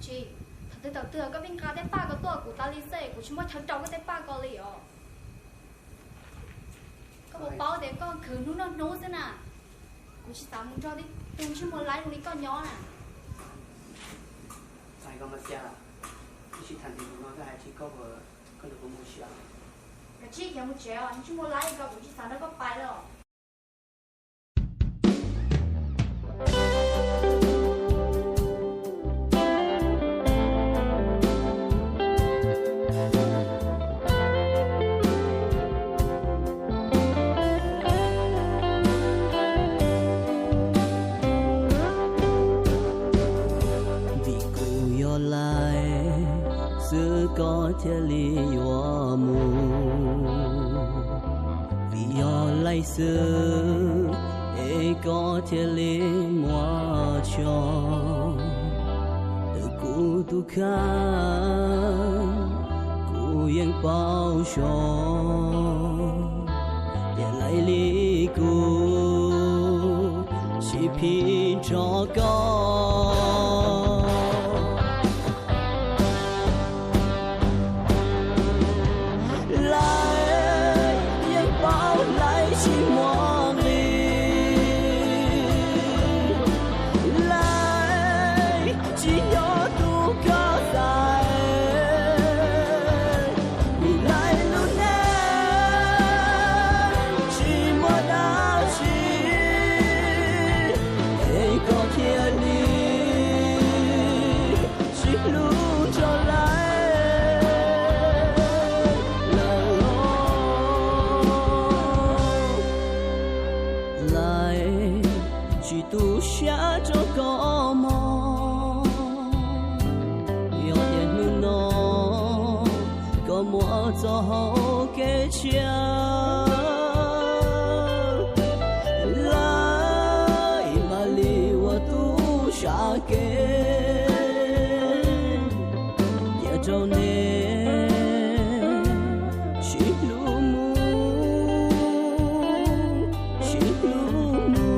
Tsis, thaum twg thaum twg koj pheej nqa tej paj ko tuaj kuv tas li xwb, kuv tsis muaj chaw rau koj tej paj ko li os. Koj puas paub tias koj khwv hnub noj hnub xwb na, kuv tsis xav mus nrog tej tus ntsej muag laib zoo li koj nyob na. Kav tsij khiav mus tsev os, ntsej muag laib li ko kuv tsis xav nrog koj pais lawm. Vim kuv yog laib xwb koj thiaj li yuav mus, vim yog laib xwb es koj thiaj li muaj tso. Tus kuv tus kheej kuv yeej paub zoo, tias laib li kuv tsis phim nrog koj. Laib yeej paub laib tsis muaj nqis, laib tsis yog tus koj xaiv, vim laib lub neej tsis muaj dab tsi es koj thiaj li tsis hlub nrog laib lawm los. Laib tsis tu siab rau koj mog, yog tias hnub no koj muaj txoj hau kev tshiab, laib mam li ua tub sam kev, cia rau neb sib hlub mus, sib hlub mus.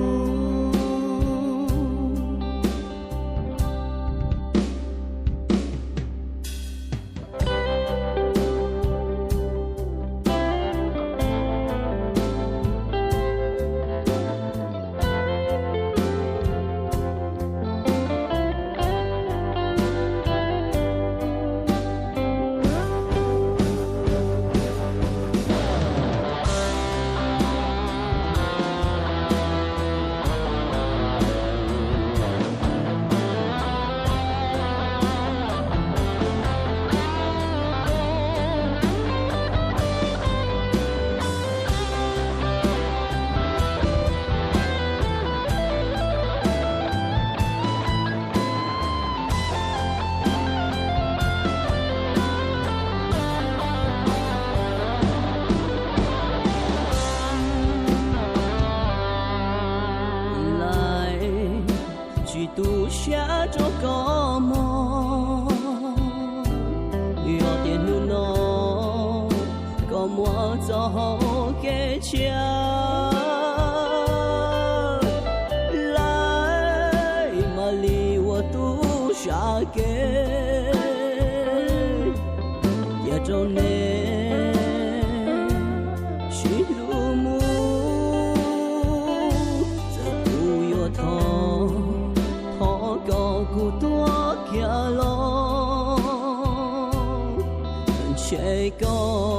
Laib tsis tu siab rau koj mog, yog tias hnub no koj muaj txoj hau kev tshiab, laib mam li ua tub sam kev, cia rau neb sib hlub mus. Txawm kuv yuav thov, thov kom kuv tuag kiag los, ntshe koj